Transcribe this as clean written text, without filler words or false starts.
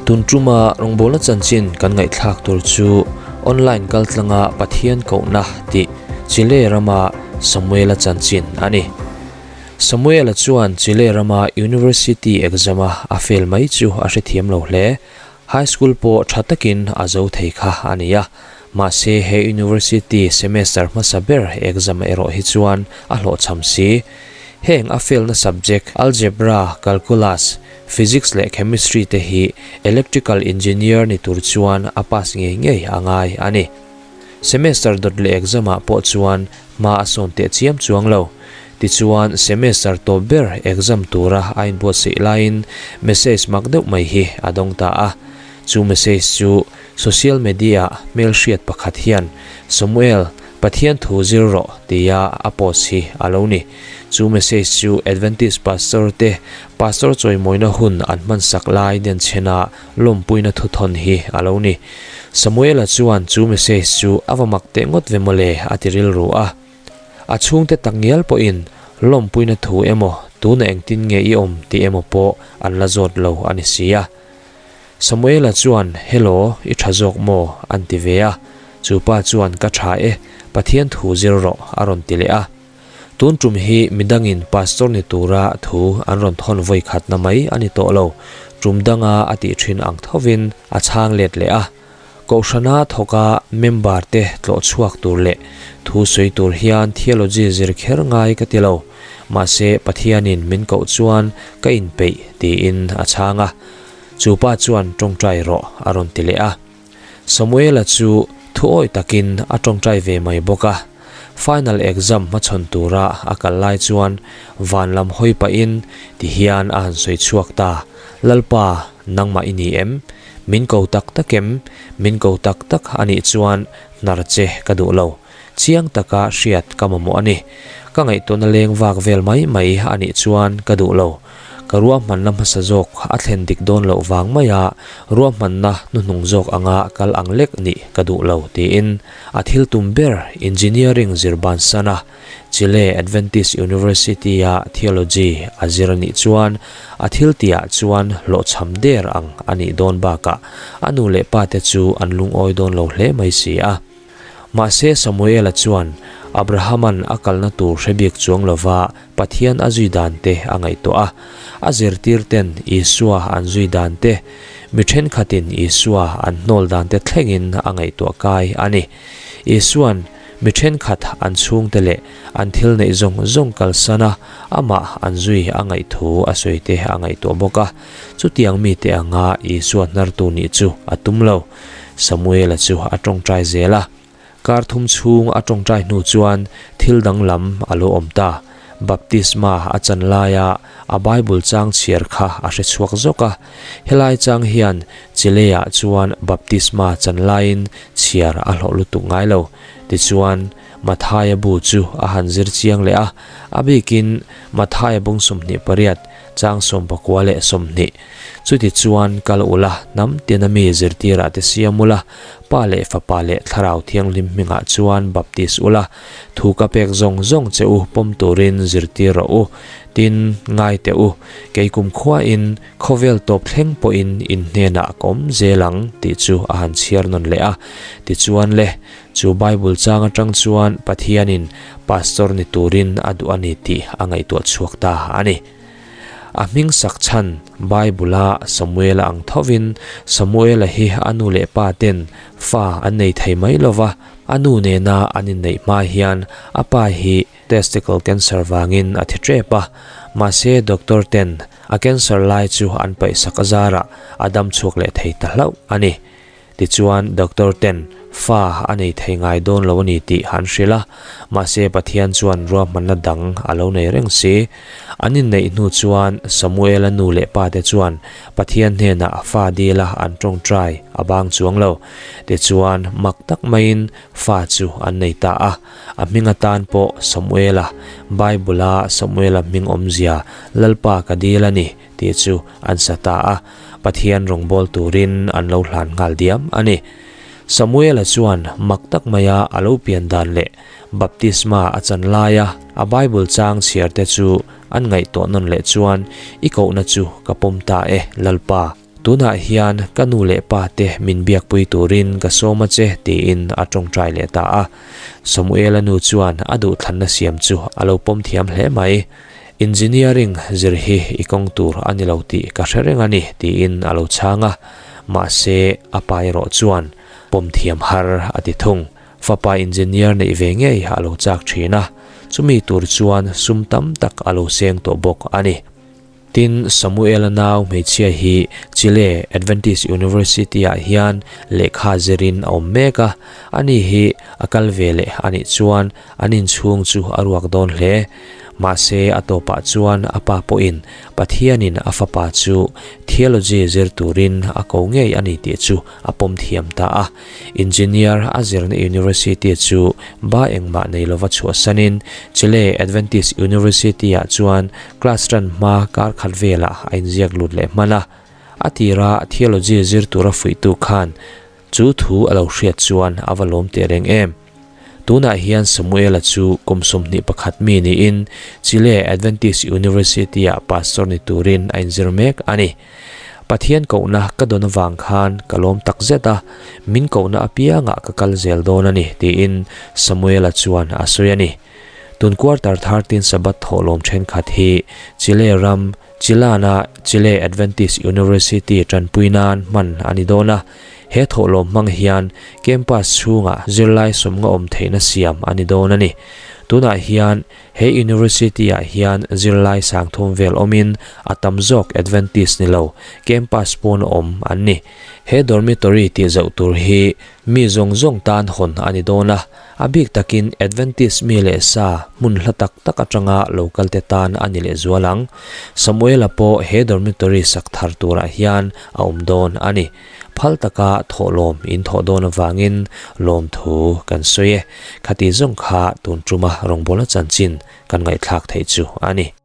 Tun tuma rawngbawlna chanchin kan ngaihthlak tur chu online kaltlanga Pathian kohna tih Chile rama Samuela chanchin a ni. Samuela chuan Chile rama University exam-a a fail mai chu a hrethiam lo hle. High school pawh tha takin a zo thei kha a ni a, mahse he university semester hmasa ber exam erawh hi chuan a hlawhchham si. Heng a fail-na subject Algebra, Calculus, Physics leh Chemistry te hi Electrical Engineer ni tur chuan a pass ngei ngei a ngai a ni. Semester dawt leh exam ah pawh chuan hma a sawn teh chiam chuang lo. Tichuan semester tawp ber exam tura a inbuatsaih laiin message mak deuh mai hi a dawng ta a. Chu message chu social media ah hmelhriat pakhat hian Samuel, Pathian thu zir rawh tia a post hi a lo ni. Chu message chu Adventist pastor te pastor chawimawina hun an hmansak lai denchhena lawmpuina thuthawn hi a lo ni. Samuela chuan chu message chu a va mak teh ngawt ve mawle a ti rilru a. A chhungte takngial pawhin lawmpuina thu emaw tuna engtin nge i awm tih emaw pawh an la zawt lo a ni si a. Samuela chuan, Hello, i tha zawk maw? an ti ve a. Chu pa chuan, Ka tha e, Pathian thu zir rawh, a rawn ti leh a. Tun tum hi midangin pastor ni tura thu an rawn thawn vawi khatna mai a ni tawh lo. Tum danga a tih thin ang thovin a chhang let leh a. Kohhrana thawka member te tlawh chhuak tur leh thu sawi tur hian theology zir kher ngai ka ti lo. Mahse Pathianin min koh chuan ka inpeih tiin a chhang a. Chu pa chuan tawngtai rawh a rawn ti leh a. Samuela chu thuawi takin a tawngtai ve mai bawk a. Final exam hmachhawn tura a kal lai chuan van lam hawi pahin ti hian a han sawi chhuak ta, Lalpa, nangmah i ni em? Min ko tak tak em? Min ko tak tak a nih chuan hnar che ka duh lo. Chiang taka hriat ka mamawh a ni. Ka ngaihtuahna leng vak vel mai mai a nih chuan ka duh lo. Ka ruahmanna hmasa zawk a thlen dik dawn loh vang maia ruahmanna hnuhnung zawk anga kal ang lek nih ka duh lo tiin a thil tum ber Engineering zir bansana Chile Adventist University-a Theology a zir a nih chuan a thil tihah chuan hlawhchham der ang a nih dawn bakah a nu leh pate chu an lungawi dawn lo hle mai si a. Mahse Samuela chuan Abrahama'n a kalna tur hre bik chuang lova Pathian a zui dan te a ngaihtuah a. A zirtirten Isua an zui dan te, mi thenkhatin Isua an hnawl dan te thlengin a ngaihtuah kai a ni. Isua'n mi thenkhat an chhungte leh an thil neih zawng zawng kalsan a, amah an zui a ngaih thu a sawi te a ngaihtuah bawk a. Chutiang mite anga Isua hnartu nih chu a tum lo. Samuela chu a tawngtai zel a. Kar thum chhung a tawngtai hnu chuan thil danglam a lo awm ta. Baptisma a chan laia a Bible chang chhiar kha a hre chhuak zawk a. Helai chang hian Chile-ah chuan baptisma chan laiin chhiar a hlawh lutuk ngai lo. Tichuan, Mathaia bu chu a han zir chiang leh a, a bikin Mathaia bung 28, chang 19 leh 20. Chuti chuan kal ula, hnam tina mi zirtirah te siam ula, Pa leh Fapa leh Thlarau Thianghlim hmingah chuan baptis ula, thu ka pek zawng zawng che u pawm turin zirtir rawh u, tin, ngai teh u, kei kumkhuain khawvel tawp thleng pawhin in hnenah ka awm zel ang tih chu a han chhiar nawn leh a. Tichuan le, chu Bible chang atang chuan Pathianin pastor ni turin a duh a ni tih a ngaihtuah chhuak ta a ni. A hming sak chhan Bible-a Samuela ang thovin Samuela hi a nu leh pa ten fa an nei thei mai lo va, a nu nena an inneih hma hian a pa hi testicle cancer vangin a thi tep a, mahse doctor ten a cancer lai chu an paihsak azarah a dam chhuak leh thei ta hlauh a ni. Tichuan, doctor ten fa a nei thei ngai dawn lo a ni tih an hrilh a, mahse Pathian chuan ruahmanna dang a lo nei reng si. An inneih hnu chuan Samuela nu leh pa te chuan Pathian hnenah fa dila an tawngtai a bang chuang lo. Tichuan, mak tak maiin fa chu an nei ta a, a hming atan pawh Samuela, Bible-a Samuela hming awmzia Lalpa ka dil a ni tih chu an sa ta a. Pathian rawngbâwl tûrin an lo hlân nghâl diam a ni. Samuela chuan mak tak maia a lo pian dân leh baptisma a chan laia a Bible châng chhiarte chu an ngaihtuah nawn leh chuan, I kohna chu ka pawm ta e, Lalpa. Tunah hian ka nu leh pa te min biakpui turin ka sawm a che tiin a tawngtai leh ta a. Samuela nu chuan a duhthlanna siam chu a lo pawm thiam hle mai. Engineering zir hi i kawng tur a ni lo tih ka hre reng a ni tiin a lo chhang a. Mahse a pa erawh chuan pawm thiam har a ti thung. Fapa engineer neih ve ngei a lo chak thin a, chumi tur chuan sum tam tak a lo seng tawh bawk a ni. Tin, Samuela nau hmeichhia hi Chile Adventist University-ah hian lehkha zirin a awm mek a, ani hi a kal ve leh a nih chuan an inchhung chu a ruak dawn hle. Mahse, a tawpah chuan a pa pawhin Pathianin a fapa chu theology zir turin a ko ngei a ni tih chu a pawm thiam ta a. Engineer a zirna University chu ba engmah nei lova chhuahsanin Chile Adventist University-ah chuan class tan hma kar khat velah a inziak lut leh hman a. A tira theology zir tura fuihtu khan chu thu a lo hriat chuan a va lawm teh reng em. Tunah hian Samuela chu kum 21 mi niin Chile Adventist University-ah pastor ni turin a inzir mek a ni. Pathian kohna ka dawn avang khan ka lawm tak zet a, min kohna apiangah ka kal zel dawn a ni, tiin Samuela chuan a sawi a ni. Tun quarter 13 Sabbath thawhlawm thenkhat hi Chile ram Chilana Chile Adventist University tanpui nan hman a ni dawn a, he thawhlawm hmang hian campus chhungah zirlai sawmnga awm theihna siam a ni dawn a ni. Tunah hian He University-ah hian zirlai sangthum vel awmin a tam zawk Adventist ni lo, campus pawn awm an ni. He dormitory tih zauh tur hi mi zawng zawng tan hawn a ni dawn a, a bik takin Adventist mi leh sa hmun hla tak tak atanga lo kalte tan a ni lehzual ang. Samuela pawh he dormitory sak thar turah hian a awm dawn a ni. Phal taka thawhlawm in thawh dawn avangin lawmthu kan sawi e. Khati zawng kha tun tuma rawngbawlna chanchin kan ngaihthlak theih chu a ni.